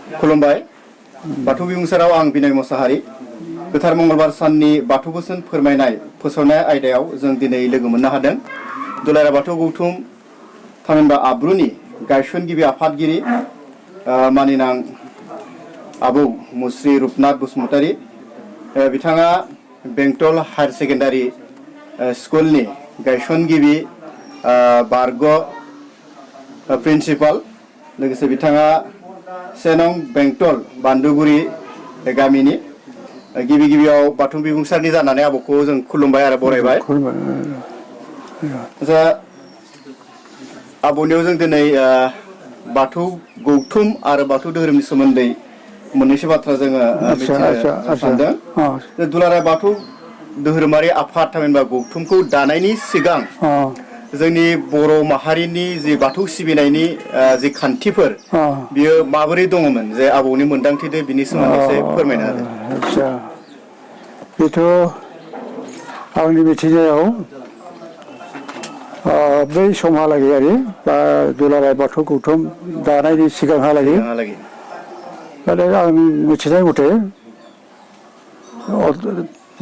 खुलुमबाय बाथौ बिबुंसाराव आं बिनय मोसाहारि गोथार मंगलबार साननि बाथौ बोसोन फोरमायनाय फोसावनाय आयदायाव जों दिनै लोगो मोननो हादों दुलाराय बाथौ गौथुम थामहिनबा आब्रुनि गायसनगिरि आफादगिरि मानिनां आबौ मुस्रि रुपनाथ बसुमतारी बिथाङा बेंटल हायर सेकेन्डारि स्कुलनि गायसनगिरि बारग प्रिन्सिपाल लोगोसे बिथाङा सेनं बेंटल बान्दुगुरि गामिनि गिबि गिबियाव बाथौ बिबुंसारनि जानानै आबौखौ जों खुलुमबाय आरो बरायबाय आচ্ছা आबौनियाव जों दिनै बाथौ गौथुम आरो बाथौ धोरोमनि सोमोन्दै मोननैसो बाथ्रा जोङो मिथिनो सानदों दुलाराय बाथौ धोरोमारि आफाद थामहिनबा गौथुमखौ दानायनि सिगां जोंनि बर' माहारिनि जि बाथौ सिबिनायनि जि खान्थिफोर बियो माबोरै दङमोन जे आबौनि मोनदांथिदो बिनि सोमोन्दै एसे फोरमायना होदो। आच्छा बेथ' आंनि मिथिनायाव बै समहालागै आरो बा दुलाराय बाथौ गौथुम दानायनि सिगांहालागै आं मिथिनाय मथे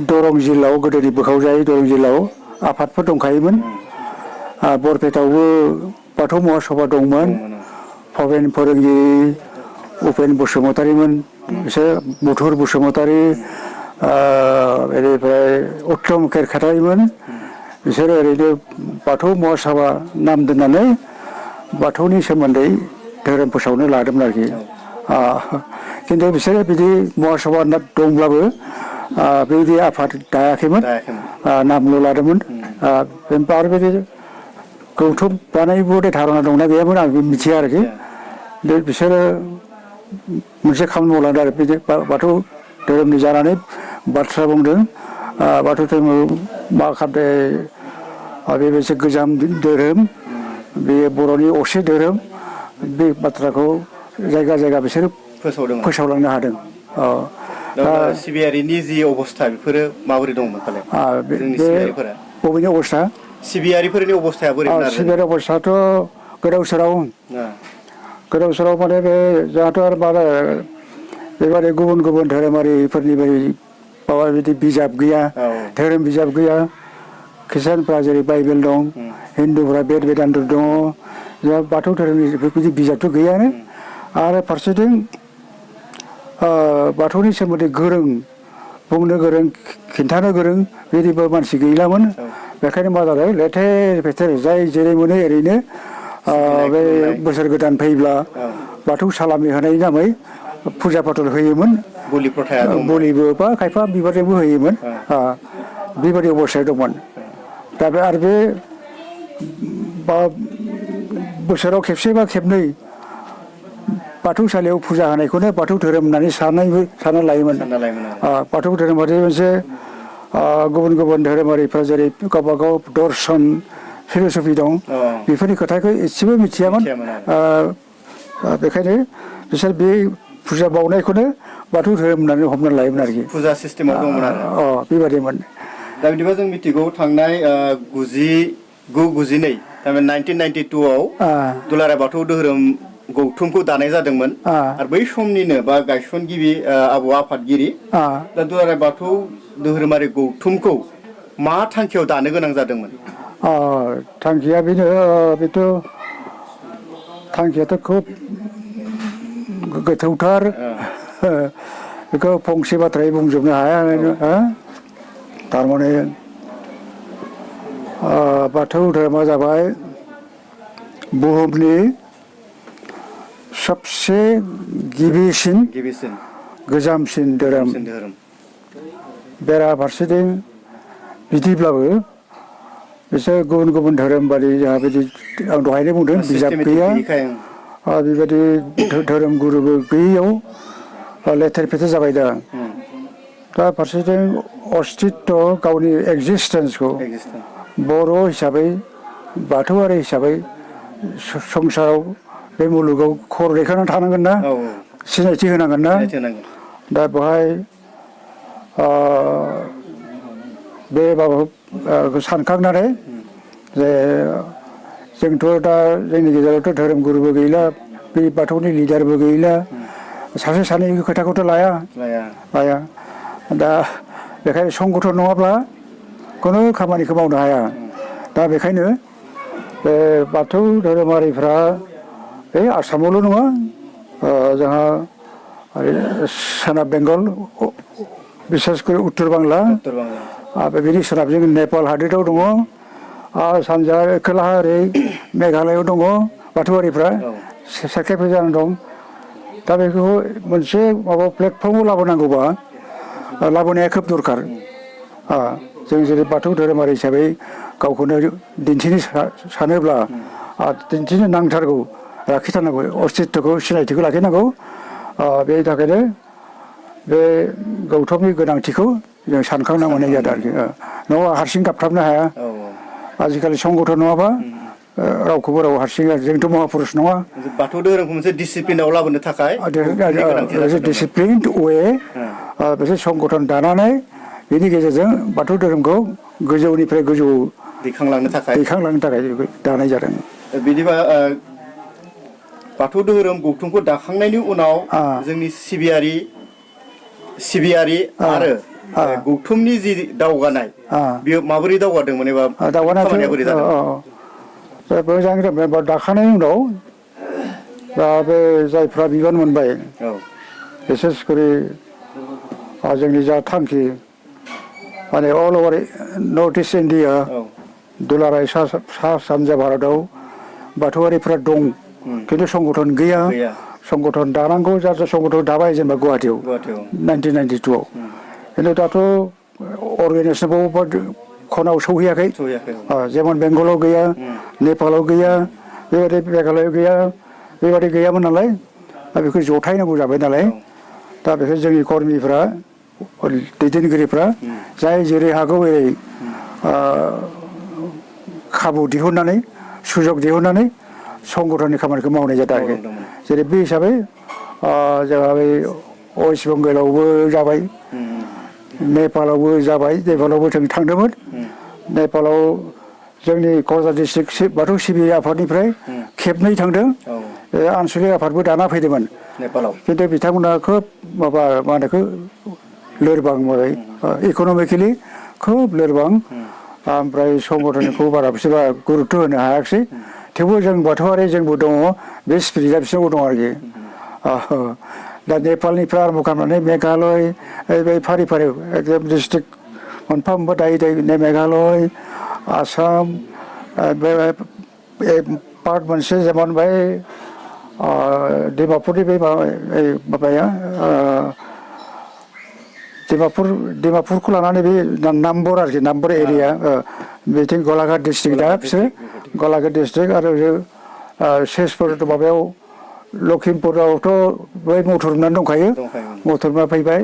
दरं जिल्लायाव गोदोनि बोखावजायै दरं जिल्लायाव आफादफोर दंखायोमोन बरपेटायावबो बाथौ महासभा दंमोन भबेन फोरोंगिरि उपेन बसुमतारीमोन बिसोर मधुर बसुमतारी बेनिफ्राय उत्तम केरखातारिमोन बिसोरो ओरैनो बाथौ महासभा नाम दोननानै बाथौनि सोमोन्दै धोरोम फोसावनो लादोंमोन आरोखि खिन्थु बिसोरो बिदि महासभा दंब्लाबो बेबायदि आफाद दायाखैमोन नामल' लादोंमोन आरो बिदि गौथुम दानाय बदे धारना दंना गैयामोन आं मिथिया आरोखि बिसोरो मोनसे खामानि मावलांदों आरो बिदि बाथौ धोरोमनि जानानै बाथ्रा बुंदों बाथौ धोरोमाव मा खालामदों बे मोनसे गोजाम धोरोम बे बर'नि असे धोरोम बे बाथ्राखौ जायगा जायगा बिसोरो फोसावलांनो हादों। सिबियारिनि जि अबस्था बेफोरो माबोरै दंमोन फालाय जोंनि सिबियारिफोरा बबेनि अबस्था सिबियारिफोरनि अबस्थाया बोरैमोन आरो सिबियारि अबस्थायाथ' गोदाव सोराव माने बे जोंहाथ' आरो माबा बेबादि गुबुन गुबुन धोरोमारिफोरनि माबा बिदि बिजाब गैया धोरोम बिजाब गैया ख्रिस्टानफ्रा जेरै बाइबेल दं हिन्दुफ्रा बेद बेदान्त दङ जोंहा बाथौ धोरोमनि बेफोरबायदि बिजाबथ' गैयानो आरो फारसेथिं बाथौनि सोमोन्दै गोरों बुंनो गोरों खिन्थानो गोरों बिदिबो मानसि गैलामोन बेखायनो मा जादों लेथेर फेथेर जाय जेरै मोनो ओरैनो बे बोसोर गोदान फैब्ला बाथौ सालामि होनायनि नामै फुजा फाथल होयोमोन बलिबो बा खायफा बिबारजोंबो होयोमोन बेबादि अबस्थायाव दंमोन दा बे आरो बे बोसोराव खेबसे बा खेबनै बाथौसालियाव फुजा होनायखौनो बाथौ धोरोम होननानै सानना लायोमोन बाथौ धोरोमारि मोनसे गुबुन गुबुन धोरोमारिफ्रा जेरै गावबा गाव दर्शन फिलसफि दं बेफोरनि खोथाखौ एसेबो मिथियामोन बेखायनो बिसोर बे फुजा बावनायखौनो बाथौ धोरोम होननानै हमना लायोमोन आरोखि फुजा सिस्टेमाव दंमोन आरो बेबादिमोन दा बिदिबा जों मिथिगौ थांनाय 1992 थारमाने 1992आव दुलाराय बाथौ धोरोम गौथुमखौ दानाय जादोंमोन आरो बै समनिनो बा गायसनगिरि आबौ आफादगिरि दा दुलाराय बाथौ धोरोमारि गौथुमखौ मा थांखियाव दानो गोनां जादोंमोन थांखिया बेनो बेथ' थांखियाथ' खोब गोथौथार बेखौ फंसे बाथ्रायै बुंजोबनो हाया थारमाने बाथौ धोरोमा जाबाय बुहुमनि सबसे गिबिसिन गोजामसिन धोरोम बेराफारसेथिं बिदिब्लाबो बिसोर गुबुन गुबुन धोरोम बादि जोंहा बिदि आं दहायनो बुंदों बिजाब गैया बेबायदि धोरोम गुरुबो गैयैयाव लेथेर फेथेर जाबाय दा फारसेथिं अस्तित्व गावनि एक्जिस्टेन्सखौ बर' हिसाबै बाथौआरि हिसाबै संसाराव बे मुलुगाव खर दैखांनानै थानांगोन ना सिनायथि होनांगोन ना दा बेवहाय बे माबाखौ सानखांनानै जे जोंथ' दा जोंनि गेजेरावथ' धोरोम गुरुबो गैला बे बाथौनि लिडारबो गैला सासे सानै खोथाखौथ' लाया लाया दा बेखायनो संगठन नङाब्ला खुनु खामानिखौ मावनो हाया दा बेखायनो बे बाथौ धोरोमारिफ्रा बे आसामावल' नङा जोंहा सोनाब बेंगल बिसेसकर उत्तर बांला आरो बेनि सोनाबजों नेपाल हादोराव दङ आरो सानजा खोलाहा ओरै मेघालयआव दङ बाथौआरिफ्रा सेक्रेटारि जानानै दं दा बेखौ मोनसे माबा प्लेटफर्माव लाबोनांगौबा लाबोनाया खोब दरखार जों जेरै बाथौ धोरोमारि हिसाबै गावखौनो दिन्थिनो सानोब्ला दिन्थिनो नांथारगौ लाखिथारनांगौ अस्तित्वखौ सिनायथिखौ लाखिनांगौ बेनि थाखायनो बे गौथुमनि गोनांथिखौ जों सानखांना मोननाय जादों आरोखि नङाबा हारसिं गाबथाबनो हाया आजिखालि संगठन नङाबा रावखौबो राव हारसिं जोंथ' महापुरुष नङा बाथौ धोरोमखौ मोनसे डिसिप्लिनाव लाबोनो थाखाय डिसिप्लिन वे मोनसे संगठन दानानै बेनि गेजेरजों बाथौ धोरोमखौ गोजौनिफ्राय गोजौ दैखांलांनो थाखाय दानाय जादों बिदिबा बाथौ धोरोम गौथुमखौ दाखांनायनि उनाव जोंनि सिबियारि आरो गौथुमनि जि दावगानाय बेयो माबोरै दावगादोंमोन एबा खामानिया बोरै जादों मोजां दाखांनायनि उनाव दा बे जायफ्रा बिबान मोनबाय बिसेस करि जोंनि जा थांखि माने अल अभार नर्थ इस्ट इन्डिया दुलाराय सा सानजा भारताव बाथौआरिफ्रा दं खिन्थु संगठन गैया संगठन दानांगौ जा संगठन दाबाय जेनेबा गुवाहाटियाव 1992 खिन्थु दाथ' अर्गेनाइजेसनाव खनाव सौहैयाखै जेमन बेंगलाव गैया नेपालाव गैया बेबायदि मेघालयआव गैया बेबायदि गैयामोन नालाय दा बेखौ जथायनांगौ जाबाय नालाय दा बेखौ जोंनि कर्मिफ्रा दैदेनगिरिफ्रा जाय जेरै हागौ एरै खाबु दिहुननानै सुजुग दिहुननानै संगठननि खामानिखौ मावनाय जादों आरोखि जेरै बे हिसाबै जोंहा बै वेस्ट बेंगलावबो जाबाय नेपालावबो जाबाय नेपालावबो जों थांदोंमोन नेपालाव जोंनि क'क्राझार डिस्ट्रिक्ट बाथौ सिबियारि आफादनिफ्राय खेबनै थांदों आनसलिक आफादबो दाना फैदोंमोन नेपालाव खिन्थु बिथांमोना खोब माबा मा होनो लोरबां इक'नमिकेलि खोब लोरबां ओमफ्राय संगठनखौ बारा बिसोर गुरुत्त' होनो हायाखिसै थेवबो जों बाथौआरि जोंबो दङ बे स्पिरिटआ बिसोरनावबो दं आरोखि दा नेपालनिफ्राय आरम्भ खालामनानै मेघालय बे फारि फारि एकदम डिस्ट्रिक्ट मोनफा मोनफा दायै दायै मेघालय आसाम बे पार्ट मोनसे जेमन बै डिमापुरनि बे माबाया डिमापुरखौ लानानै बे नाम्बर आरोखि नाम्बर एरिया बिथिं गलाघाट डिस्ट्रिक्ट दा बिसोरो गलाघाट डिस्ट्रिक्ट आरो शेषपुर माबायाव लखिमपुरावथ' बै मथुरमा दंखायो मथुरमा फैबाय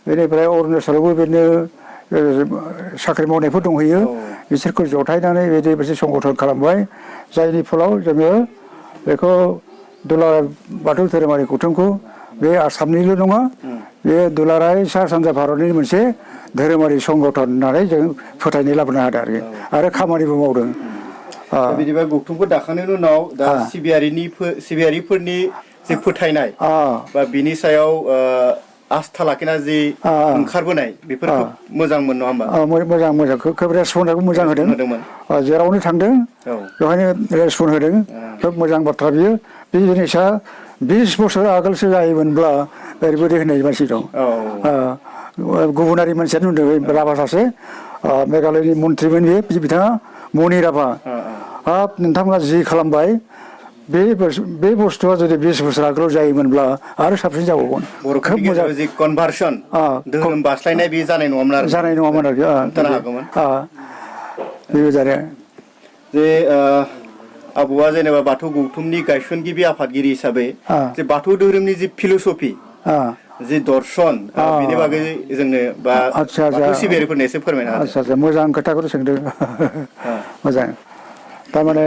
बेनिफ्राय अरुणाचलावबो बिदिनो साख्रि मावनायफोर दंहैयो बिसोरखौ जथायनानै बिदि मोनसे संगठन खालामबाय जायनि फलाव जोङो बेखौ दुलाराय बाथौ धोरोमारि गौथुमखौ बे आसामनिल' नङा बे दुलाराय सा सानजा भारतनि मोनसे धोरोमारि संगठन होननानै जों फोथायनाय लाबोनो हादों आरो खामानिबो मावदों बिदिबा गौथुमखौ दाखांनायनि उनाव दा सिबियारिफोरनि जे फोथायनाय बा बिनि सायाव आस्था लाखिना जि ओंखारबोनाय बेफोरखौ मोजांमोन नङा होमबा मोजां खोब रेसपन्सआबो मोजां होदों जेरावनो थांदों बेवहायनो रेसपन्स होदों खोब मोजां बाथ्रा बियो बे जिनिसा 20 बोसोर आगोलसो जायोमोनब्ला ओरैबायदि होननाय मानसि दं गुबुनारि मानसियानो नुदों राभा सासे मेघालयनि मन्थ्रिमोन बिथाङा मनि राभा हाब नोंथांमोना जि खालामबाय बे बुस्थुआ जुदि 20 बोसोर आगोलाव जायोमोनब्ला आरो साबसिन जाबावगोन खोब मोजां कनभार्सन धोरोम बास्लायनाय बे जानाय नङामोन आरोखि बेबायदि जे आबौआ जेनेबा बाथौ गौथुमनि गायसनगिरि आफादगिरि हिसाबै जे बाथौ धोरोमनि जि फिल'सफि जि दर्शन बेनि बागै जोंनो बा बाथौ सिबियारिफोरनो एसे फोरमायना होदो आदसा मोजां खोथाखौथ' सोंदों मोजां थारमाने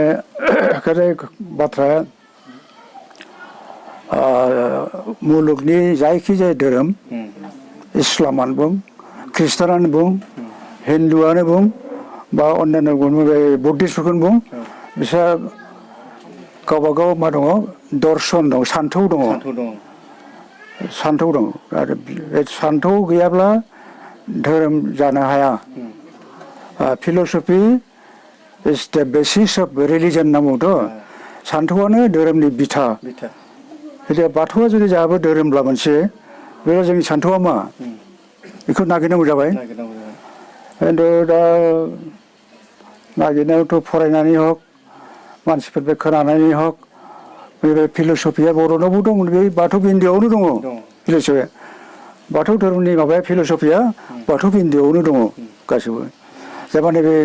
बाथ्राया मुलुगनि जायखिजाया धोरोम इस्लामानो बुं ख्रिस्टानानो बुं हिन्दुआनो बुं बा अन्यान्य बुद्धिस्टफोरखौनो बुं बिसोर गावबा गाव मा दङ दर्शन दं सान्थौ दङ दा बे सान्थौआ जाबाय मोनसे धोरोम दा बे धोरोमनि गेजेराव जि कनभार्सन धोरोम बास्लायनाय बे जानाय नङामोन आरोखि धोरोम बास्लायनाय बे जानाय नङामोन आरोखि सान्थौ दं आरो बे सान्थौ गैयाब्ला धोरोम जानो हाया फिल'सफि इज द बेसिस अफ रिलिजन होनना बुङोथ' सान्थौआनो धोरोमनि बिथा जुदि बाथौआ जुदि जोंहाबो धोरोमब्ला मोनसे बे जोंनि सान्थौआ मा बेखौ नागिरनांगौ जाबाय खिन्थु दा नागिरनायावथ' फरायनानै हक मानसिफोरनिफ्राय खोनानानै हक बे फिल'सफिया बर'नावबो दं बे बाथौ बिन्दोआवनो दङ फिल'सफिया बाथौ धोरोमनि माबाया फिल'सफिया बाथौ बिन्दोआवनो दङ गासिबो जेनेबा नैबे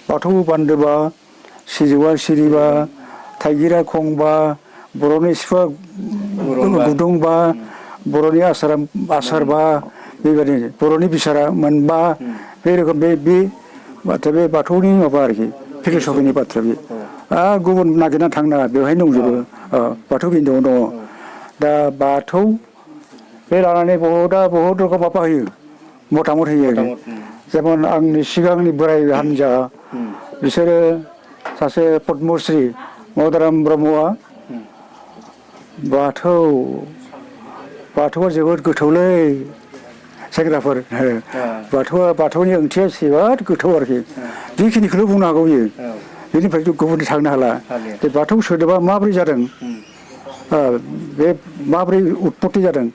बाथौ बान्दोबा सिजौआ सिरिबा थाइगिरा खंबा बर'नि सिफुङा गुदुंबा बर'नि आसारबा बेबायदि बर'नि बिसारा मोनबा बे रोखोम बे बाथौनि माबा आरोखि फिल'सफिनि बाथ्रा बे आरो गुबुन नागिरना थांनाङा बेवहाय दंजोबो बाथौ बिन्दोआव दङ दा बाथौ बे लानानै बहुत रोखोम माबा होयो मतामत होयो जेमन आंनि सिगांनि बोराय हान्जा बिसोरो सासे पद्मश्री मदाराम ब्रह्मआ बाथौआ जोबोद गोथौलै सेंग्राफोर बाथौनि ओंथिया जोबोद गोथौ आरोखि बेखिनिखौल' बुंनो हागौ बियो बेनिफ्राय गुबुन थांनो हाला बे बाथौ सोदोबा माबोरै जादों बे माबोरै उत्पत्ति जादों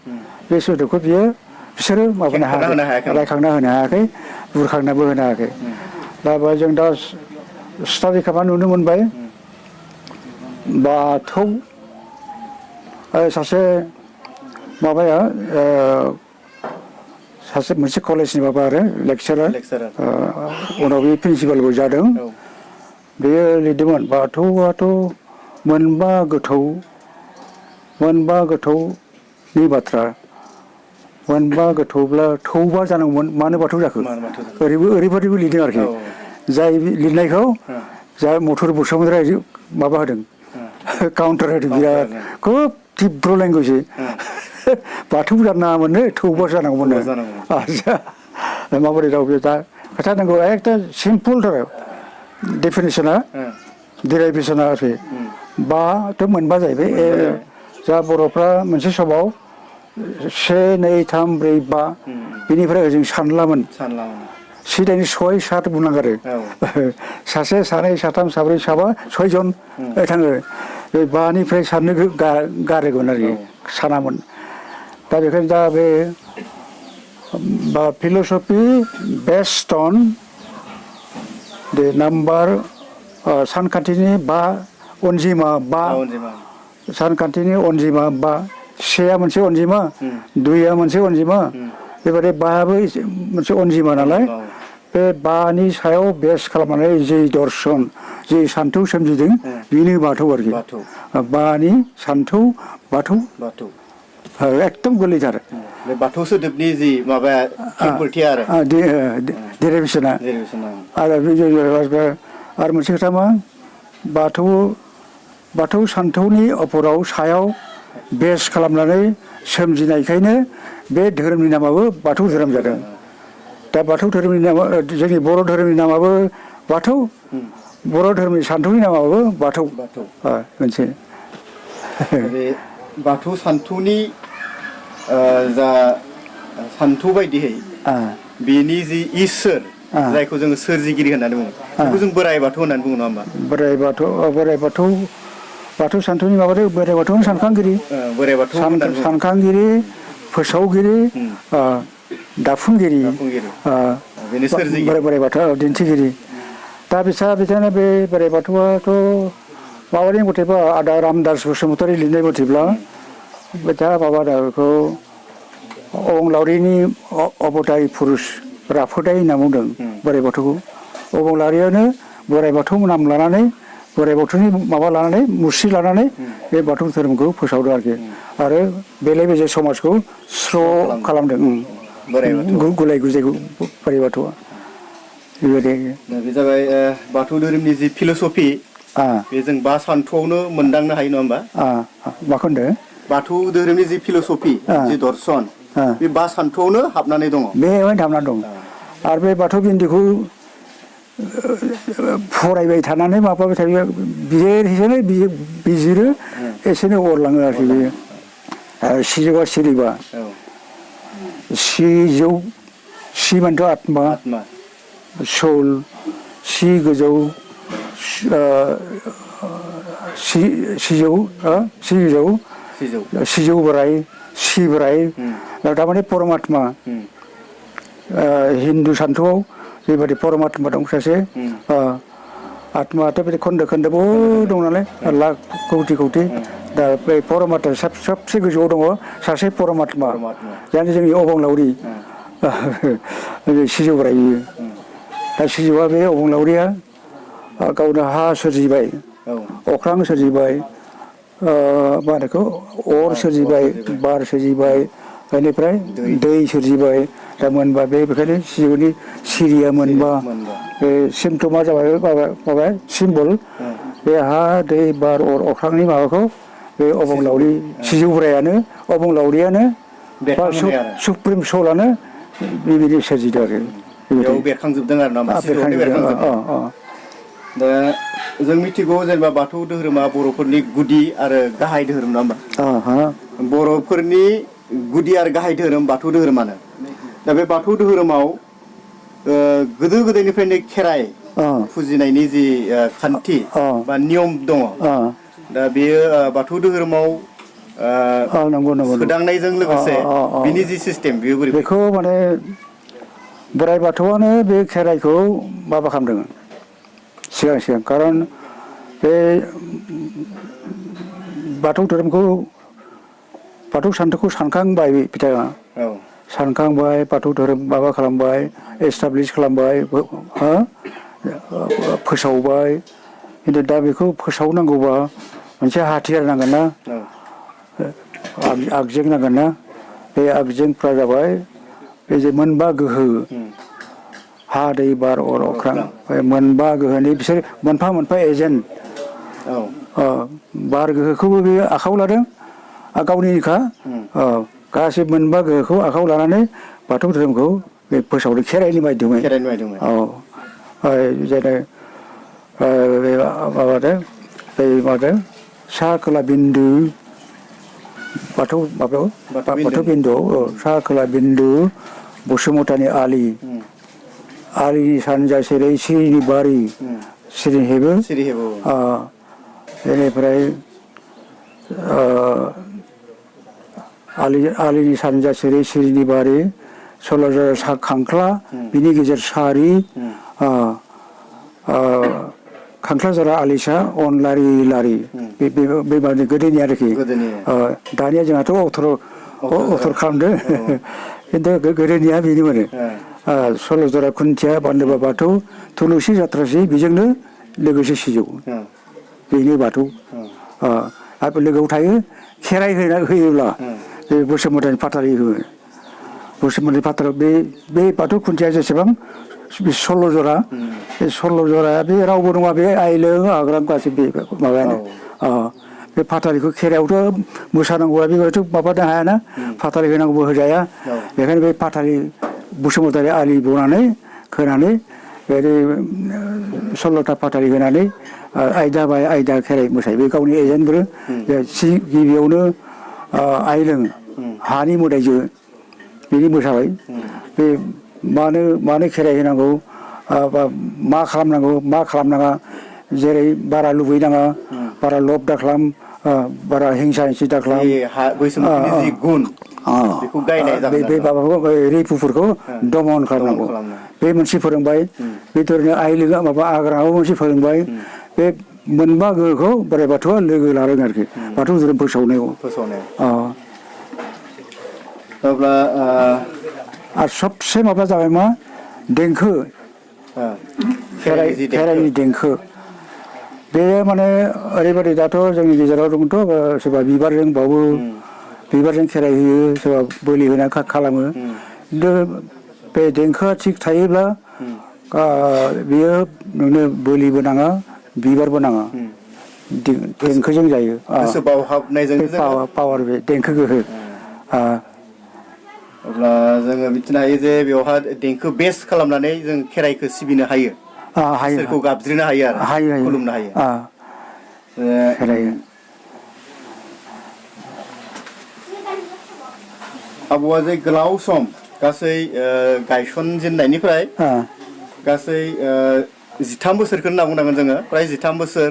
बे सोदोबखौ बिसोरो माबानो हायाखै रायखांना होनो हायाखै बुरखांनाबो होनो हायाखै दा जों दा स्टाडि खालामना नुनो मोनबाय बाथौ सासे माबाया सासे मोनसे कलेजनि माबा आरो लेक्सारार उनाव बे प्रिन्सिपालबो जादों बेयो लिरदोंमोन बाथौआथ' मोनबा गोथौनि बाथ्रा मोनबा गोथौब्ला थौबा जानांगौमोन मानो बाथौ जाखो ओरैबादिबो लिरदों आरोखि जाय लिरनायखौ जा मथुर बसुमतारिया माबा होदों काउन्टार होदों बिराद खुब तीव्र लेंगुवेज बाथौ जानो नाङामोननो थौबा जानांगौमोन आच्छा माबोरै राव बे दा खोथा नांगौ एकदम सिम्पलथार डेफिनेसना डिराइभेसना आरोखि बाथ' मोनबा जाहैबाय जा बर'फ्रा मोनसे समाव 1 2 3 4 5 बेनिफ्राय ओजों सानलामोन सिदानि 6 7 बुंनांगौ आरो सासे सानै साथाम साब्रै साबा 6 जन थाङो बे बानिफ्राय साननो गारोगोन आरोखि सानामोन दा बेखायनो दा बे philosophy based on the number सानखान्थिनि अनजिमा सानखान्थिनि अनजिमा सेया मोनसे अनजिमा दुइया मोनसे अनजिमा बेबायदि बायाबो मोनसे अनजिमा नालाय बे बानि सायाव बेस खालामनानै जि दर्शन जि सान्थौ सोमजिदों बेनो बाथौ आरोखि बानि सान्थौ बाथौ एकदम गोरलैथार बे बाथौ सोदोबनि जि माबाया खेंफोरथि आरो डेरिभेसना आरो मोनसे खोथा मा बाथौ सान्थौनि अफराव सायाव बेस खालामनानै सोमजिनायखायनो बे धोरोमनि नामाबो बाथौ धोरोम जादों दा बाथौ धोरोमनि नामा जोंनि बर' धोरोमनि नामाबो बाथौ बर' धोरोमनि सान्थौनि नामाबो बाथौ मोनसे बे बाथौ सान्थौनि जा सान्थौ बायदियै बेनि जि इसोर जायखौ जोङो सोरजिगिरि होननानै बुङो बेखौ जों बोराइ बाथौ होननानै बुङो नङा होमबा बोराइ बाथौ सान्थौनि माबाथो बोराइ बाथौनि सानखांगिरि सानखांगिरि फोसावगिरि दाफुंगिरि बोराइ बाथौ दिन्थिगिरि दा बिथाङा बे बोराइ बाथौआथ' माबानि मथेबा आदा रामदास बसुमतारी लिरनाय मथेब्ला बिथाङा माबा बेखौ अबंलावरिनि अबतारि पुरुष राफोदाय होनना बुंदों बोराइ बाथौखौ अबंलावरियानो बोराइ बाथौ नाम लानानै बोराइ बाथौनि माबा लानानै मुस्रि लानानै बे बाथौ धोरोमखौ फोसावदों आरोखि आरो बेले बेजे समाजखौ स्र' खालामदों गुलाय गुजायखौ बोराइ बाथौआ बेबायदि बे जाबाय बाथौ धोरोमनि जि फिल'सफि बे जों बा सान्थौआवनो मोनदांनो हायो नङा होमबा माखौ होनदों बाथौ धोरोमनि जि फिल'सफि जि दर्शन बे बा सान्थौआवनो हाबनानै दङ बेवहायनो हाबनानै दं आरो बे बाथौ बिन्दोखौ फरायबाय थानानै माबाबाय थायो बिजिरो एसेनो अरलाङो आरोखि बेयो सिजौआ सिरिबा औ सिजौ सिमोनथ' आत्मा आत्मा सोल सि गोजौ सिजौ सिजौ सिजौ सिजौ बोराय सि बोराय थारमाने परमात्मा हिन्दु सान्थौआव बेबायदि परमात्मा दं सासे आत्मायाथ' बिदि खोन्दो खोन्दो बहुद दं नालाय लाख कौटि कौटि दा बे परमात्मा सबसे गोजौआव दङ सासे परमात्मा जानो जोंनि अबंलावरि सिजौ बोराय बियो दा सिजौआ बे अबंलावरिया गावनो हा सोरजिबाय अख्रां सोरजिबाय मा होनो बेखौ अर सोरजिबाय बार सोरजिबाय बेनिफ्राय दै सोरजिबाय दा मोनबा बेखायनो सिजौनि सिरिया मोनबा बे सिम्पटमा जाबाय माबा सिम्बल बे हा दै बार अर अख्रांनि माबाखौ बे अबंलावरि सिजौ बोरायानो अबंलावरियानो बा सुप्रिम सलानो बेबायदि सोरजिदों आरो बेयाव बेरखांजोबदों आरो ना सिजौआवनो बेरखांजोबदों दा जों मिथिगौ जेनेबा बाथौ धोरोमा बर'फोरनि गुदि आरो गाहाय धोरोम नङा होमबा बर'फोरनि गुदि आरो गाहाय धोरोम बाथौ धोरोमानो दा बे बाथौ धोरोमाव गोदो गोदायनिफ्रायनो खेराइ फुजिनायनि जि खान्थि बा नियम दङ दा बेयो बाथौ धोरोमाव सोदांनायजों लोगोसे बिनि जि सिस्टेम बेयो बोरै बेखौ माने बोराइ बाथौआनो बे खेराइखौ माबा खालामदों सिगां खारन बे बाथौ धोरोमखौ बाथौ सान्थौखौ सानखांबाय बिथाङा सानखांबाय बाथौ धोरोम माबा खालामबाय एस्टाब्लिस खालामबाय फोसावबाय खिन्थु दा बेखौ फोसावनांगौबा मोनसे हाथियार नांगोन ना आगजें नांगोन ना बे आगजेंफ्रा जाबाय बे जे मोनबा गोहो हा दै बार अर अख्रां मोनबा गोहोनि बिसोर मोनफा मोनफा एजेन्ट बार गोहोखौबो बे आखायाव लादों गावनिखा गासै मोनबा गोहोखौ आखायाव लानानै बाथौ धोरोमखौ बे फोसावदों खेराइनि माध्यमै जेरै माबादों बै माबादों सा खोला बिन्दु बाथौ माबायाव बाथौ बिन्दुआव सा खोला बिन्दु बसुमतानि आलिनि सानजा सेरै सिरिनि बारि सिरि हेबो बेनिफ्राय आलिनि सानजा सेरै सिरिनि बारि सल'जरा सा खांख्ला बिनि गेजेर सारि खांख्ला जरा आलिसा अन लारि लारि बेबादि गोदोनि आरोखि दानिया जोंहाथ' अथर खालामदों खिन्थु गोदोनिया बेनोमोन सल' जरा खुन्थिया बान्दोबा बाथौ थुलुसि जाथ्रासि बेजोंनो लोगोसे सिजौ बेनो बाथौ आरो लोगोआव थायो खेराइ होयोब्ला बे बसुमतानि फाथालि होयो बसुमतानि फाथालाव बे बाथौ खुन्थिया जेसेबां 16 जरा बे 16 जराया बे रावबो नङा बे आइलों आग्रां गासैबो माबायानो बे फाथालिखौ खेराइयावथ' मोसानांगौआ बेबायथ' माबानो हायाना फाथालि होनांगौबो होजाया बेखायनो बे फाथालि बसुमतारी आलि बनानै खोनानै बे 16था फाथालि होनानै आयदा बाय आयदा खेराइ मोसायो बे गावनि एजेन्टफोर गिबियावनो आइलों हानि मोदाइजो बिनि मोसाबाय बे मानो खेराइ होनांगौ बा मा खालामनांगौ मा खालामनाङा जेरै बारा लुबैनाङा बारा लब दा खालाम बारा हिंसा हिंसि दा खालाम बे माबाखौ रिपुफोरखौ दमन खालामनांगौ बे मोनसे फोरोंबाय बेथोरनो आइलोङा माबा आग्राङाबो मोनसे फोरोंबाय बे मोनबा गोहोखौ बोराइ बाथौआ लोगो लादों आरोखि बाथौ धोरोम फोसावनायाव अब्ला आरो सबसे माबा जाबाय मा देंखो खेराइनि देंखो बे माने ओरैबायदि दाथ' जोंनि गेजेराव दंथ' सोरबा बिबारजों बावो बिबारजों खेराइ होयो सोरबा बोलि होना खालामो खिन्थु बे देंखोआ थिग थायोब्ला बियो नोंनो बोलिबो नाङा बिबारबो नाङा देंखोजों जायो पावार बे देंखो गोहो अब्ला जोङो मिथिनो हायो जे बेवहाय देंखो बेस खालामनानै जों खेराइखौ सिबिनो हायो इसोरखौ गाबज्रिनो हायो आरो खुलुमनो हायो आबौआ जे गोलाव सम गासै गायसनजेननायनिफ्राय गासै 13 बोसोरखौनो होनना बुंनांगोन जोङो प्राय 13 बोसोर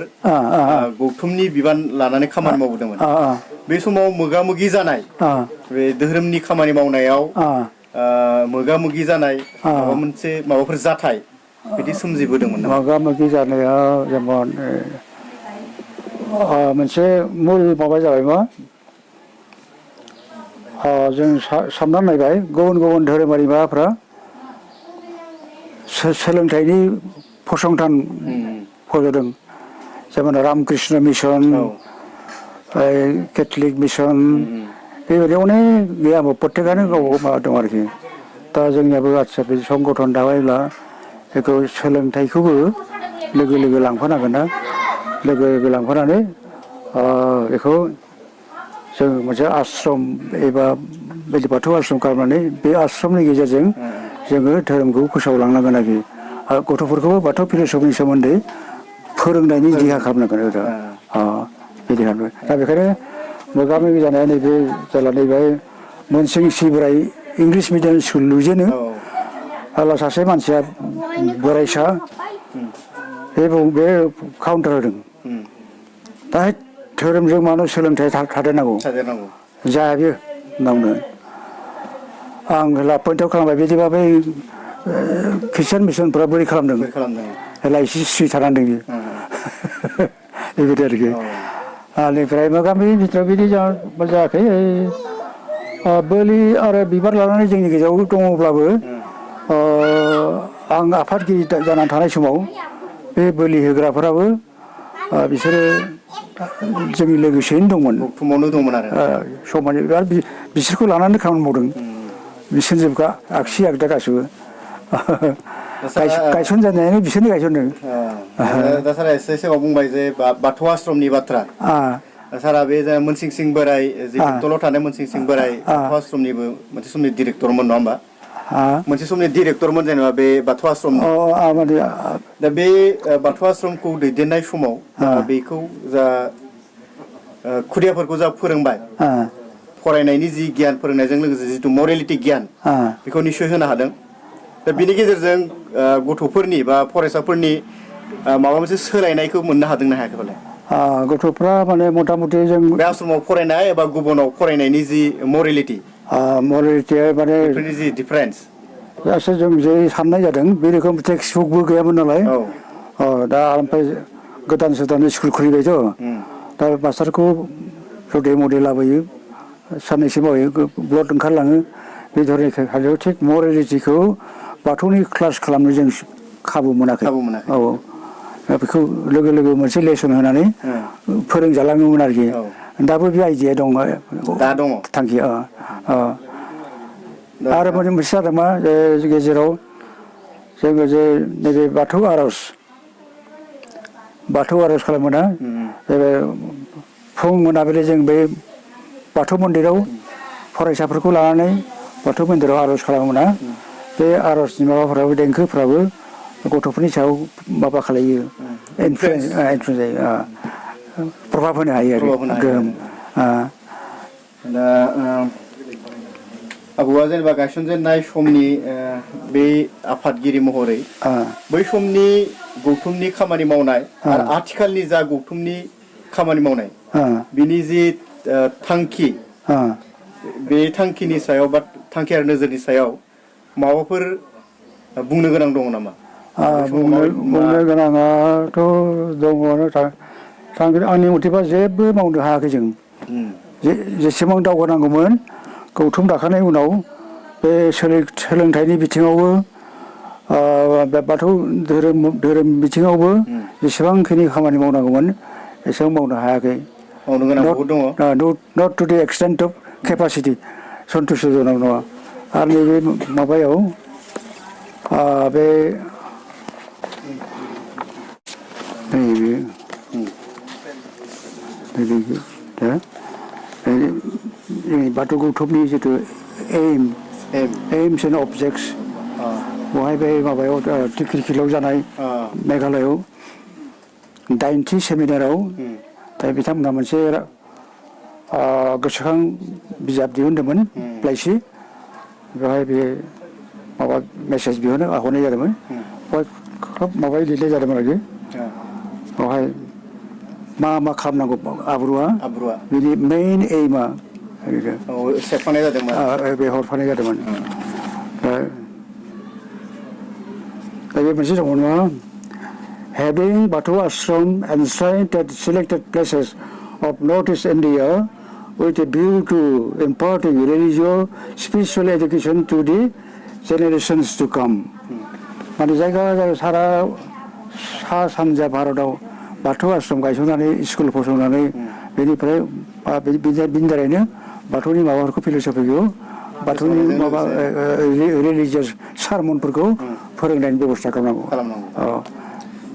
गौथुमनि बिबान लानानै खामानि मावबोदोंमोन बे समाव मोगा मोगि जानाय बे धोरोमनि खामानि मावनायाव मोगा मोगि जानाय माबा मोनसे माबाफोर जाथाय बिदि सोमजिबोदोंमोन नामा मोगा मोगि जानाया जेनेबा मोनसे मुल माबा जाबाय मा जों सानना नायबाय गुबुन गुबुन धोरोमारि माबाफ्रा सोलोंथाइनि फसंथान फज'दों जेनेबा रामकृष्ण मिशन केथलिक मिशन बेबायदि अनेक गैया प्रत्येकआनो गावबा गाव माबा दं आरोखि दा जोंनियाबो आदसा बे संगठन दाबायब्ला बेखौ सोलोंथाइखौबो लोगो लोगो लांफानांगोन ना लोगो लोगो लांफानानै बेखौ जों मोनसे आश्रम एबा बायदि बाथौ आश्रम खालामनानै बे आश्रमनि गेजेरजों जोङो धोरोमखौ फोसावलांनांगोन आरोखि गथ'फोरखौबो बाथौ फिलसफिनि सोमोन्दै फोरोंनायनि दिहा खालामनांगोन बिदि खालामो दा बेखायनो मोगा मोगि जानाया नैबे जेला नैबे मोनसिंसि बोराय इंलिस मिडियाम स्कुल लुजेनो अब्ला सासे मानसिया बोराइसा बे काउन्टार होदों दा धोरोमजों मानो सोलोंथाइ थादेरनांगौ जाया बेयो होनना आं पइन्ट आउट खालामबाय बिदिबा बै ख्रिस्टियान मिसनफ्रा बोरै खालामदों लाइसि स्रि थानांदों बियो बेबायदि आरोखि बेनिफ्राय मोगा मोगि बिथोराव बिदि जायाखै बोलि आरो बिबार लानानै जोंनि गेजेराव दङब्लाबो आं आफादगिरि जानानै थानाय समाव बे बोलि होग्राफोराबो बिसोरो जोंनि लोगोसेयैनो दंमोन गौथुमावनो दंमोन आरो समानै आरो बिसोरखौ लानानै खामानि मावदों बिसोरजोबखा आगसि आगदा गासिबो गायसनजानायानो बिसोरनो गायसनदों दा सारा एसे सिगाङाव बुंबाय जे बाथौ आश्रमनि बाथ्रा सारा बे मोनसिंसिं बोराय जे बेंटलाव थानाय मोनसिंसिं बोराय बाथौ आश्रमनिबो मोनसे समनि डिरेक्टरमोन नङा होमबा मोनसे समनि डिरेक्टरमोन जेनेबा बे बाथौ आश्रमनि दा बे बाथौ आश्रमखौ दैदेननाय समाव बेखौ जा खुदियाफोरखौ जा फोरोंबाय फरायनायनि जि गियान फोरोंनायजों लोगोसे जिथु मरेलिटि गियान बेखौ निस्सय होनो हादों दा बिनि गेजेरजों गथ'फोरनि बा फरायसाफोरनि माबा मोनसे सोलायनायखौ मोननो हादोंना हायाखै फालाय गथ'फ्रा माने मथा मथि जों बे आश्रमाव फरायनाय एबा गुबुनाव फरायनायनि जि मरेलिटिया माने बेफोरनि जि डिफारेन्स दासो जों जे साननाय जादों बे रोखोम टेक्सट बुकबो गैयामोन नालाय दा ओमफ्राय गोदान स्कुल खुलिबायथ' दा मास्टारखौ रदे मदे लाबोयो साननैसो मावो ब्लड ओंखारलाङो बे धरनि खालियाव थिग मरेलिटिखौ बाथौनि क्लास खालामनो जों खाबु मोनाखै बेखौ लोगो लोगो मोनसे लेसन होनानै फोरोंजालाङोमोन आरोखि दाबो बे आइडिया दङ थांखिया आरो मोनसे जादों मा गेजेराव जोङो जे नैबे बाथौ आर'ज खालामोना फुं मोनाबिलि जों बे बाथौ मन्दिराव फरायसाफोरखौ लानानै बाथौ मन्दिराव आर'ज खालामोना बे आर'जनि माबाफ्राबो देंखोफ्राबो गथ'फोरनि सायाव माबा खालायो इनफ्लुयेन्स जायो प्रभाब होनो हायो आरो गोहोम दा आबौआ जेनेबा गायसनजेननाय समनि बे आफादगिरि महरै बै समनि गौथुमनि खामानि मावनाय आरो आथिखालनि जा गौथुमनि खामानि मावनाय बिनि जि थांखि बे थांखिनि सायाव बा थांखि आरो नोजोरनि सायाव माबाफोर बुंनो गोनां दङ नामा बुंनो गोनाङाथ' दङ आंनि मथेबा जेबो मावनो हायाखै जों जेसेबां दावगानांगौमोन गौथुम दाखानाय उनाव बे सोलोंथाइनि बिथिङावबो बाथौ धोरोम बिथिङावबो जेसेबांखिनि खामानि मावनांगौमोन एसेबां मावनो हायाखै not to the extent of capacity सन्तुष्टजनक नङा आरो नैबे माबायाव बे बाथौ गौथुमनि जिथु एइम्स एन्ड अबजेक्ट्स बहाय बे माबायाव टिक्रिखिलाव जानाय मेघालयआव 9थि सेमिनाराव दा बिथांमोनहा मोनसे गोसोखां बिजाब दिहुनदोंमोन लाइसि बेवहाय बे माबा मेसेज बिहरनो हरनाय जादोंमोन बेवहाय खोब माबायै लिरनाय जादोंमोन आरोखि बेवहाय मा खालामनांगौ आब्रुआ बिनि मेइन एइमा सेबखांनाय जादोंमोन बे हरफानाय जादोंमोन दा बे मोनसे दङ नङा having Bathou Ashram enshrined at selected places of Northeast India with a view to imparting religious spiritual education to the generations to come माने जायगा सारा सा सानजा भारताव बाथौ आश्रम गायसननानै स्कुल फसंनानै बेनिफ्राय बिनि दारैनो बाथौनि माबाफोरखौ फिलसफिखौ बाथौनि माबा रिलिजियास सारमनफोरखौ फोरोंनायनि बेबस्था खालामनांगौ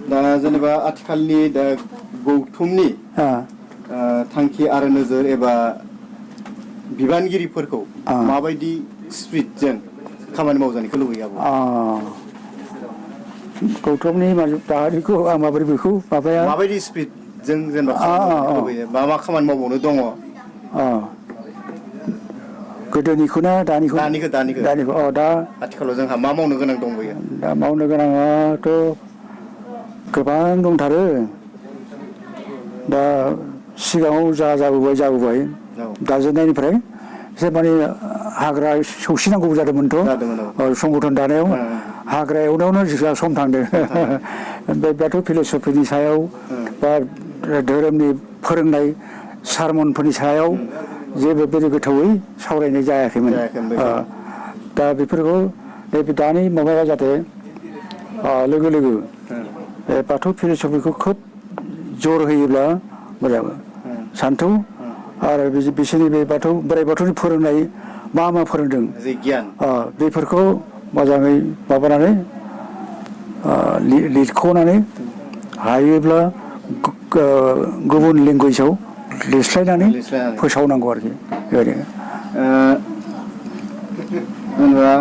दा जेनेबा आथिखालनि दा गौथुमनि थांखि आरो नोजोर एबा बिबानगिरिफोरखौ माबायदि स्पिरिटजों खामानि मावजानायखौ लुबैयो गौथुमनि दाहारिखौ आं माबोरै बेखौ माबाया माबायदि स्पिरिटजों जेनेबा खामानि लुबैयो मा खामानि मावबावनो दङ गोदोनिखौ ना दानिखौ दा आथिखालाव जोंहा मा मावनो गोनां दंबोयो दा मावनो गोनाङाथ' गोबां दंथारो दा सिगाङाव जाबोबाय दाजेननायनिफ्राय एसे माने हाग्रा सौसिनांगौबो जादोंमोनथ' संगठन दानायाव हाग्रा एवनायावनो जोंहा सम थांदों बे बाथौ फिलसफिनि सायाव बा धोरोमनि फोरोंनाय सारमनफोरनि सायाव जेबो बेरे गोथौयै सावरायनाय जायाखैमोन दा बेफोरखौ दानि माबाया जाहाथे लोगो लोगो बाथौ फिलसफिखौ खोब जर होयोब्ला मोजां सान्थौ आरो बिसोरनि बे बोराइ बाथौनि फोरोंनाय मा फोरोंदों बेफोरखौ मोजाङै माबानानै लिरख'नानै हायोब्ला गुबुन लेंगुवेजाव लिरस्लायनानै फोसावनांगौ आरोखि बेबायदि जेनेबा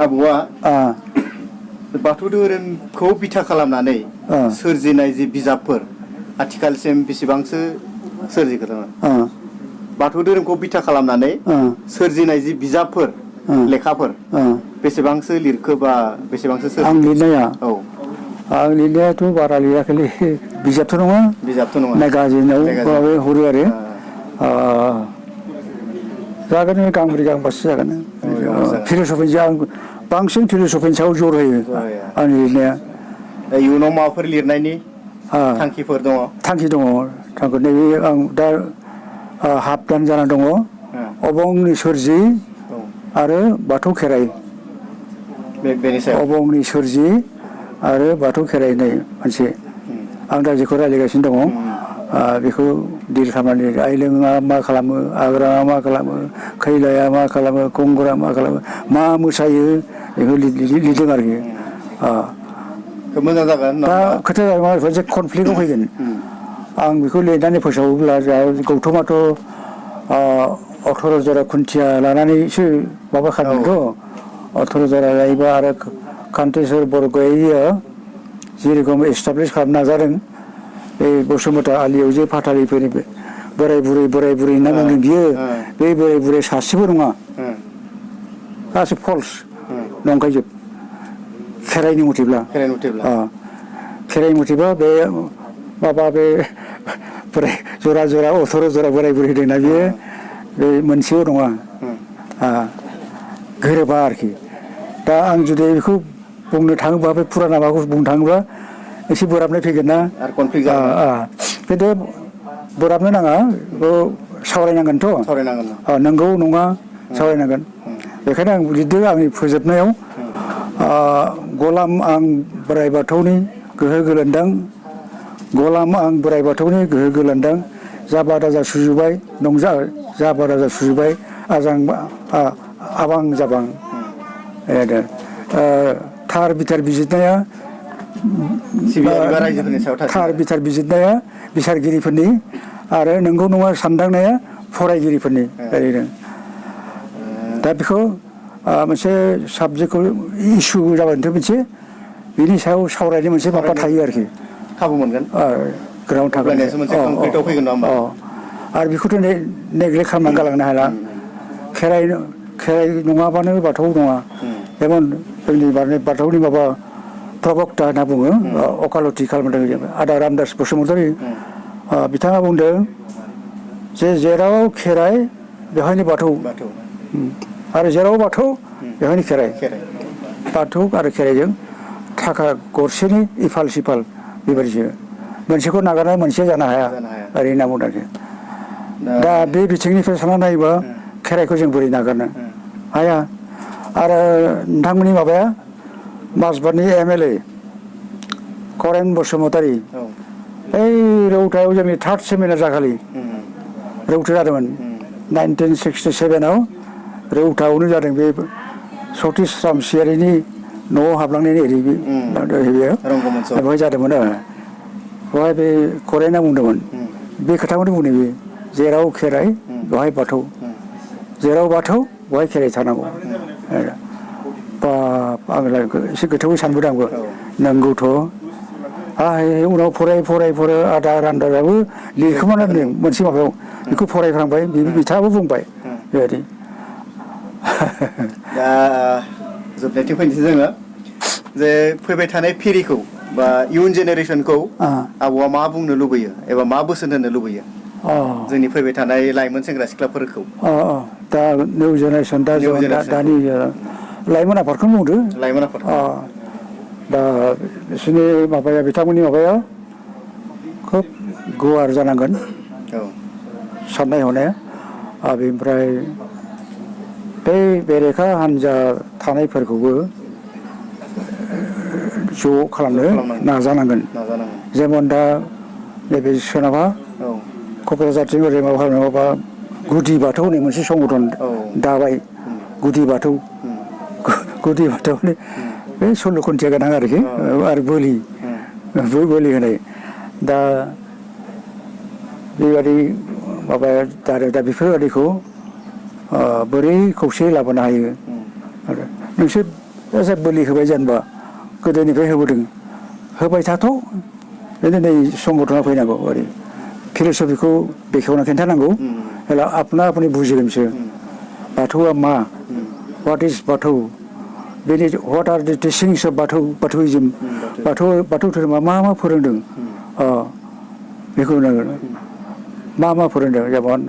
आबौआ बाथौ धोरोमखौ बिथा खालामनानै सोरजिनाय जि बिजाबफोर आथिखालसिम बेसेबांसो सोरजिखो बाथौ धोरोमखौ बिथा खालामनानै सोरजिनाय जि बिजाबफोर लेखाफोर बेसेबांसो लिरखो बा बेसेबांसो आं लिरनाया आं लिरनायाथ' बारा लिराखैलै बिजाबथ' नङा मेगाजिनाव हरो आरो जागोन गांब्रै गांबासो जागोन फिलसफिजों आं बांसिन फिलसफिनि सायाव जर होयो आंनि लिरनाया इयुनाव माबाफोर लिरनायनि थांखिफोर दङ थांखि दङ नैबे आं दा हाबदान जाना दङ अबंनि सोरजि आरो बाथौ खेराइ अबंनि सोरजि आरो बाथौ खेराइनाय मोनसे आं दा जेखौ रायज्लायगासिनो दङ बेखौ दिल खालामनानै आइलोङा मा खालामो आग्राङा मा खालामो खैलाया मा खालामो गंगरा मा खालामो मा मोसायो बेखौ लिरदों आरोखि मोजां जागोन दा खोथाया मोनसे कनफ्लिक्टआव फैगोन आं बेखौ लिरनानै फोसावोब्ला गौथुमाथ' 18 जरा खुन्थिया लानानैसो माबा खालामदोंथ' 18 जरा लायोबा आरो कान्तेश्वर बरगयारिया जेरेखम एस्टाब्लिस खालामनो नाजादों बे बसुमता आलियाव जे फाथालिफोरनि बोराय बुरै होनना बुंदों बियो बे बोराय बुरै सासेबो नङा गासै फल्स नंखायजोब खेराइनि मथेब्ला बे माबा बे बोराय जरा 18 जरा बोराय बुरै होदोंना बियो बे मोनसेबो नङा गोरोबा आरोखि दा आं जुदि बेखौ बुंनो थाङोबा बे फुराना माबाखौ बुंनो थाङोब्ला एसे बोराबनाय फैगोन ना खिन्थु बोराबनो नाङा बेखौ सावरायनांगोनथ' नंगौ नङा सावरायनांगोन बेखायनो आं लिरदों आंनि फोजोबनायाव गलाम आं बोराइ बाथौनि गोहो गोलोन्दां गलाम आं बोराइ बाथौनि गोहो गोलोन्दां जाबा दाजा सुजुबाय जाबा दाजा सुजुबाय आबां जाबां थार बिथार बिजिरनाया बिसारगिरिफोरनि आरो नंगौ नङा सानदांनाया फरायगिरिफोरनि ओरैनो दा बेखौ मोनसे साबजेक्टखौ इसु जाबायथ' मोनसे बिनि सायाव सावरायनो मोनसे माबा थायो आरोखि खाबु मोनगोन ग्राउन्ड थागोन आरो बेखौथ' नेग्लेक्ट खालामनानै गालांनो हाला खेराइ नङाबानो बाथौ नङा जेमन जोंनि बाथौनि माबा प्रबक्ता होनना बुङो अकालति खालामदों आदा रामदास बसुमतारी बिथाङा बुंदों जे जेराव खेराइ बेवहायनो बाथौ आरो जेराव बाथौ बेवहायनो खेराइ बाथौ आरो खेराइजों थाखा गरसेनि इफाल सिफाल बेबायदिसो मोनसेखौ नागारना मोनसे जानो हाया ओरै होनना बुंदों आरोखि दा बे बिथिंनिफ्राय सानना नायोबा खेराइखौ जों बोरै नागारनो हाया आरो नोंथांमोननि माबाया माजबाटनि MLA करेन बसुमतारी ओइ रौतायाव जोंनि 3rd सेमिनार जाखालि रौता जादोंमोन 1967आव रौतायावनो जादों बे सतीश रामसियारिनि न'आव हाबलांनायनि ओरै बेवहाय जादोंमोन बेवहाय बे करेना बुंदोंमोन बे खोथाखौनो बुंदों बे जेराव खेराइ बेवहाय बाथौ जेराव बाथौ बेवहाय खेराइ थानांगौ बाब आंलाय एसे गोथौवै सानबोदों आंबो नंगौथ' उनाव फराय आदा रामदासाबो लिरखोमाना दोनदों मोनसे माबायाव बेखौ फरायफ्रांबाय बिथाङाबो बुंबाय बेबायदि दा जोबनायथिं फैनोसै जोङो जे फैबाय थानाय फिरिखौ बा इयुन जेनेरेसनखौ आबौआ मा बुंनो लुबैयो एबा मा बोसोन होनो लुबैयो जोंनि फैबाय थानाय लाइमोन सेंग्रा सिख्लाफोरखौ दा निउ जेनेरेसन दा दानि लाइमोन आफादखौनो बुंदो लाइमोन आफाद दा बिसोरनि माबाया बिथांमोननि माबाया खोब गुवार जानांगोन साननाय हनाया बेनिफ्राय बै बेरेखा हान्जा थानायफोरखौबो ज' खालामनो नाजानांगोन जेमन दा नैबे सोनाबहा क'क्राझारथिं ओरै माबा खालामोबा गुदि बाथौ होननाय मोनसे संगठन दाबाय गुदि बाथौनि बे सल्ल' खुन्थिया गोनां आरोखि आरो बोलि होनाय दा बेबादि माबाया दा बेफोरबादिखौ बोरै खौसे लाबोनो हायो आरो नोंसोर एसे बोलि होबाय जेनेबा गोदोनिफ्राय होबोदों होबाय थाथ' नै संगठना फैनांगौ ओरै फिलसफिखौ बेखेवना खिन्थानांगौ हेला आपना आपनि बुजिगोन बिसोर बाथौआ मा व्हाट इज बाथौ बेनि व्हाट आर दि टिचिंस अफ बाथौइज्म बाथौ धोरोमा मा फोरोंदों बेखौ नांगोन मा फोरोंदों जेमन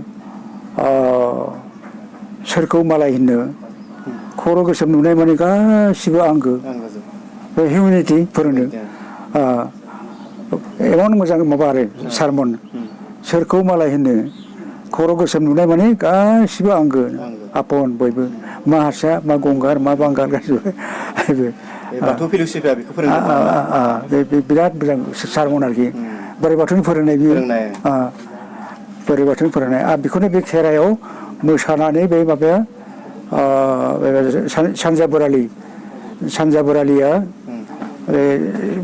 सोरखौ मालाय होननो खर' गोसोम नुनाय माने गासिबो आंगो बे हिउमेनिटि फोरोंदों एमन मोजां माबा आरो सारमन सोरखौ मालाय होननो खर' गोसोम नुनाय माने गासिबो आंगो आपन बयबो मा हारसा मा गंगार मा बांगाल गासिबो बाथौ फिलसफिया बेखौ फोरोंदों बे बिराद मोजां सारमन आरोखि बोराइ बाथौनि फोरोंनाय बियो बोराइ बाथौनि फोरोंनाय आरो बेखौनो बे खेराइआव मोसानानै बे माबाया सानजा बोरालिया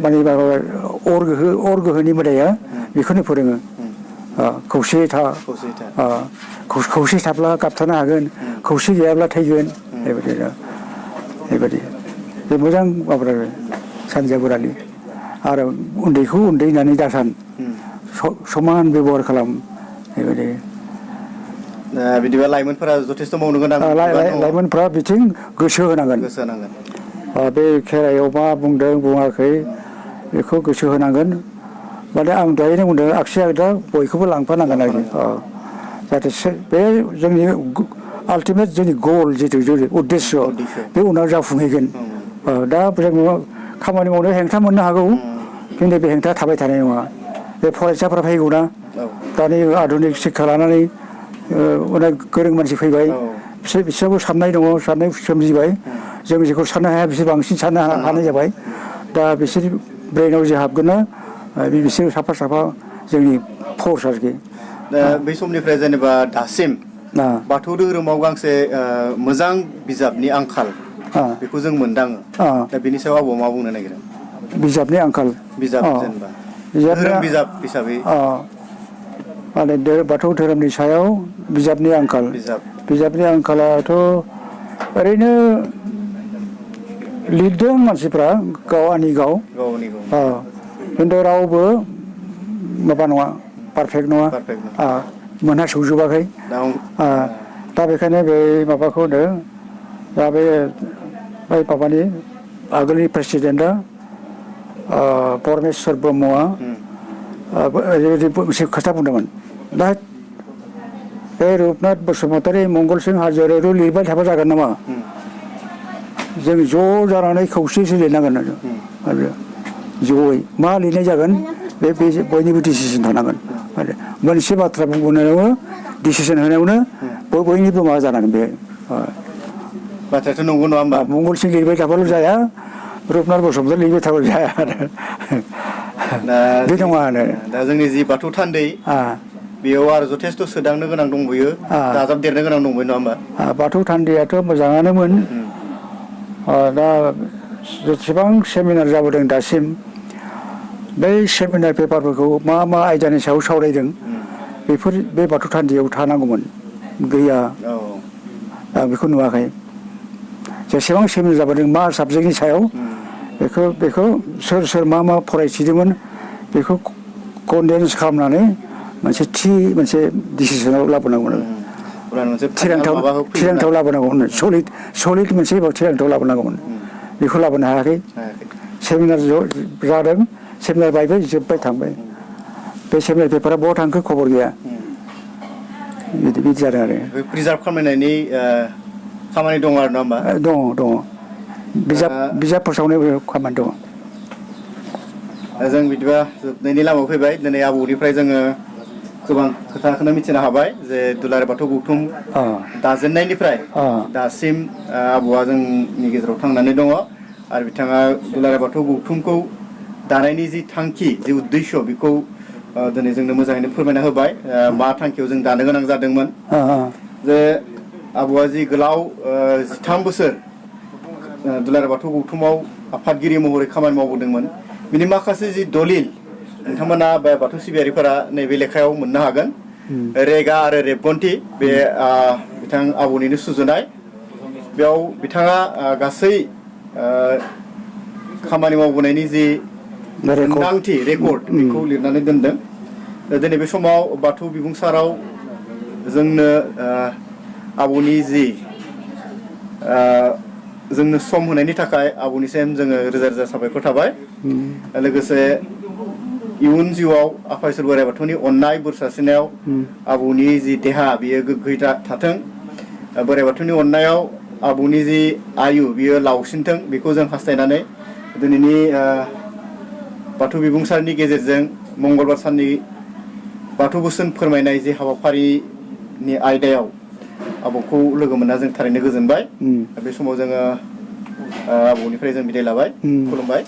माने माबा अर गोहोनि मोदाया बेखौनो फोरोङो खौसे थाब्ला गाबथानो हागोन खौसे गैयाब्ला थैगोन बेबायदि बे मोजां माबा सानजा बोरालि आरो उन्दैखौ उन्दै होननानै दासान समान बेबहार खालाम बेबायदि बिदिबा लाइमोनफोरा जथेस्थ' मावनो गोनां लाइमोनफ्रा बिथिं गोसो होनांगोन बे खेराइआव मा बुंदों बुङाखै बेखौ गोसो होनांगोन माने आं दहायनो बुंदों आगसि आगदा बयखौबो लांफानांगोन आरोखि जाहाथे बे जोंनि आल्टिमेट जोंनि गल जिथु उद्देश्य बे उनाव जाफुंहैगोन दा जों खामानि मावनो हेंथा मोननो हागौ खिन्थु बे हेंथा थाबाय थानाय नङा बे फरायसाफोरा फैगौना दानि आधुनिक शिक्षा लानानै अनेक गोरों मानसि फैबाय बिसोरबो साननाय दङ साननाय सोमजिबाय जों जेखौ साननो हाया बिसोर बांसिन साननो हानाय जाबाय दा बिसोर ब्रेनाव जे हाबगोन ना बिसोर साफा जोंनि फर्स आरोखि दा बै समनिफ्राय जेनेबा दासिम बाथौ धोरोमाव गांसे मोजां बिजाबनि आंखाल बेखौ जों मोनदाङो दा बेनि सायाव आबौआ मा बुंनो नागिरो बिजाबनि आंखाल जेनेबा धोरोम बिजाब हिसाबै माने बाथौ धोरोमनि सायाव बिजाबनि आंखालाथ' ओरैनो लिरदों मानसिफ्रा गावनि खिन्थु रावबो माबा नङा पारफेक्ट नङा मोनहासौजोबाखै दा बेखायनो बे माबाखौ होनदों दा बे माबानि आगोलनि प्रेसिडेन्टआ परमेश्वर ब्रह्मआ ओरैबायदि मोनसे खोथा बुंदोंमोन दा बे रुपनाथ बसुमतारी मंगलसिं हाजोआरि लिरबाय थाबा जागोन नामा जों ज' जानानै खौसेसो लिरनांगोन आरो जयै मा लिरनाय जागोन बे बयनिबो डिसिसन थानांगोन आरो मोनसे बाथ्रा बुंनायावनो डिसिसन होनायावनो बयनिबो माबा जानांगोन बे बाथ्रायाथ' नंगौ नङा होमबा मंगलसिं लिरबाय थाबाल' जाया रुपनाथ बसुमतारी लिरबाय थाबाल' जाया आरो बे नङा आरो दा जोंनि जि बाथौ थान्दै बेयाव आरो जथेस्थ' सोदांनो गोनां दंबोयो दाजाबदेरनो गोनां दंबोयो नङा होमबा बाथौ थान्दैयाथ' मोजाङानोमोन दा जेसेबां सेमिनार जाबोदों दासिम बै सेमिनार पेपारफोरखौ मा मा आयदानि सायाव सावरायदों बेफोर बे बाथौ थान्दैयाव थानांगौमोन गैया आं बेखौ नुवाखै जेसेबां सेमिनार जाबोदों मा साबजेक्टनि सायाव बेखौ सोर मा मा फरायथिदोंमोन बेखौ कन्डेन्स खालामनानै मोनसे डिसिसनाव लाबोनांगौमोन थिरांथायाव लाबोनांगौमोन सलिड मोनसे थिरांथायाव लाबोनांगौमोन बेखौ लाबोनो हायाखै सेमिनार जादों सेमिनार बायबाय जोब्बाय थांबाय बे सेमिनार पेपारा बहा थांखो खबर गैया बिदि जादों आरो प्रिजार्भ खालामनायनि खामानि दं आरो नङा होमबा दङ बिजाब फोसावनाय खामानि दङ जों बिदिबा जोबनायनि लामायाव फैबाय दिनै आबौनिफ्राय जोङो गोबां खोथाखौनो मिथिनो हाबाय जे दुलाराय बाथौ गौथुम दाजेननायनिफ्राय दासिम आबौआ जोंनि गेजेराव थांनानै दङ आरो बिथाङा दुलाराय बाथौ गौथुमखौ दानायनि जि थांखि जि उद्देश्य बेखौ दिनै जोंनो मोजाङैनो फोरमायना होबाय मा थांखियाव जों दानो गोनां जादोंमोन जे आबौआ जि गोलाव 13 बोसोर दुलाराय बाथौ गौथुमाव आफादगिरि महरै खामानि मावबोदोंमोन बिनि माखासे जि दलिल नोंथांमोना बाथौ सिबियारिफोरा नैबे लेखायाव मोननो हागोन रेगा आरो रेबगन्थि बे बिथां आबौनिनो सुजुनाय बेयाव बिथाङा गासै खामानि मावबोनायनि जि मोनदांथि रेकर्ड बेखौ लिरनानै दोनदों दिनै बे समाव बाथौ बिबुंसाराव जोंनो आबौनि जि जोंनो सम होनायनि थाखाय आबौनिसिम जोङो रोजा रोजा साबायखर थाबाय लोगोसे इयुन जिउआव आफा इसोर बोराइ बाथौनि अननाय बोर सारस्रिनायाव आबौनि जि देहा बियो गोग्गोयै थाथों बोराइ बाथौनि अननायाव आबौनि जि आयु बियो लावसिनथों बेखौ जों हास्थायनानै दिनैनि बाथौ बिबुंसारनि गेजेरजों मंगलबार साननि बाथौ बोसोन फोरमायनाय जि हाबाफारिनि आयदायाव आबौखौ लोगो मोनना जों थारैनो गोजोनबाय बे समाव जोङो आबौनिफ्राय जों बिदाय लाबाय खुलुमबाय।